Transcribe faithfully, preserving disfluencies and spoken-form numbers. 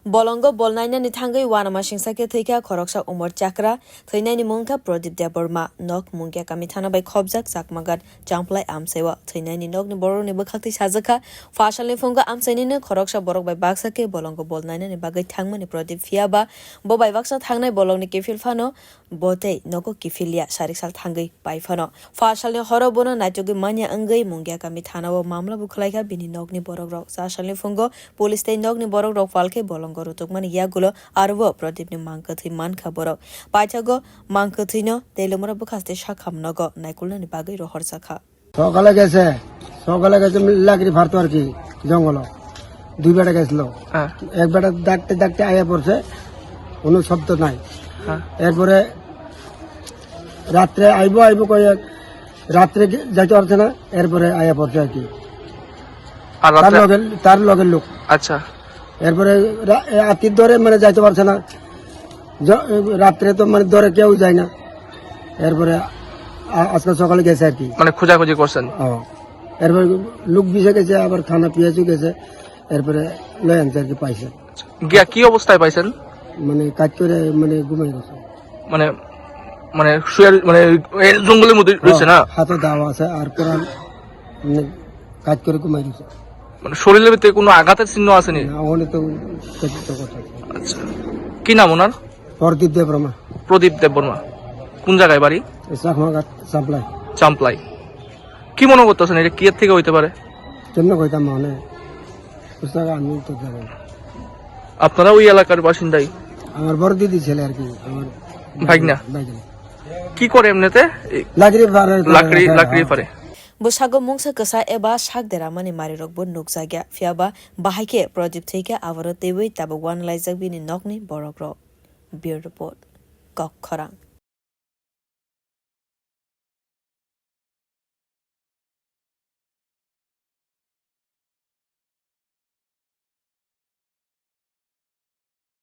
Bolongo bol nainani thangwi uanama singsa khe thwikha khoroksa Umar Chakra, thwinaini mung wngkha Pradip Debbarma, nok Mungia kami thana bai khobjak Chakmagat Champlai amchaio. Thwinaini nokni borokni bwkhaktwi sajakha, phasalni phungo amchainino khoroksa borok bai baksa khe bolongo bol nainani bagwi thangmani Pradip, phiyaba bo bai baksa thangnai bolongni kiphil phano bo tei nogo kiphilya sarik sal thangwi pai phano. Phasalni horo bono naitugwi manya wngwi Mungia kami thanao mamla bo khwlaikha bini nokni borokrok. Cha salni phungo police tei nokni borokrok palkhe bolongo rutukmani yagulo arobo Pradipni mang kwthwi mankha borok. Paithago mang kwthwino Teilumra bwkhaste sakham nogo naikulnani bagwi rohorjakha. সকালে গেছে, সকালে গেছে লাকড়ি ফাড়তো আর কি, জঙ্গল। দুই বেটা গেছিল। হ্যাঁ। এক বেটা ডাকতে ডাকতে আয়া পড়ছে, কোনো শব্দ নাই। হ্যাঁ। এরপরে রাত্রে আইবো আইবো কয়ে রাত্রে গে-, যাইতে পারছে না, এরপরে আয়া পড়ছে আর কি। আর তার রাত্রে লগে, তার লগের লোক। আচ্ছা। এরপরে রা-, এ, আত্মীয় ধরে মানে যাইতে পারছে না। জ-, রাত্রে তো মানে ধরে কেউ যায় না। এরপরে আ-, আজকে সকালে গেছে আর কি। মানে খোঁজাখুঁজি করছেন? ও। এরপরে লোক বিষে গেছে, আবার থানা পিএসও গেছে। এরপরে লয়ে আনছে আর কি, পাইছে। গিয়া কি অবস্থায় পাইছেন? মানে কাজ করে মানে ঘুমাই গেছে। মানে, মানে শুয়ে, মানে এই জঙ্গলের মধ্যে রয়েছে না? হ্যাঁ, হাতে দাও আছে আর কোরআন, মানে কাজ করে ঘুমাই গেছে। মানে শরীরের ভিতরে কোনো আঘাতের চিহ্ন আসেনি? না, ওখানে তো কিছু তো কথা। আচ্ছা, কি নাম ওনার? প্রদীপ দেববর্মা। প্রদীপ দেববর্মা। কোন জায়গায় বাড়ি? চাকমাঘাট, চাম্পলাই। চাম্পলাই। কি মনে করতেছেন, এটা কি এর থেকে হইতে পারে? কেমনে কইতাম মানে, বুঝতে পারো, আমি তো জানি না। আপনারা ওই এলাকার বাসিন্দাই? আমার বড় দিদি ছেলে আর কি, আমার ভাগনা? ভাগনা। কি করে এমনিতে? এই লাকড়ি ফাড়ে, লাকড়ি, হ্যাঁ, লাকড়ি হ্যাঁ। ফাড়ে। Bwsago mungsa kwsa eba sak deramani marirokbo nukjakya, phiyaba bahai khe Pradip thwikhe aborok twiwi tabuk uanalaijak bini nokni borokrok. Bureau Report, Kok Khorang.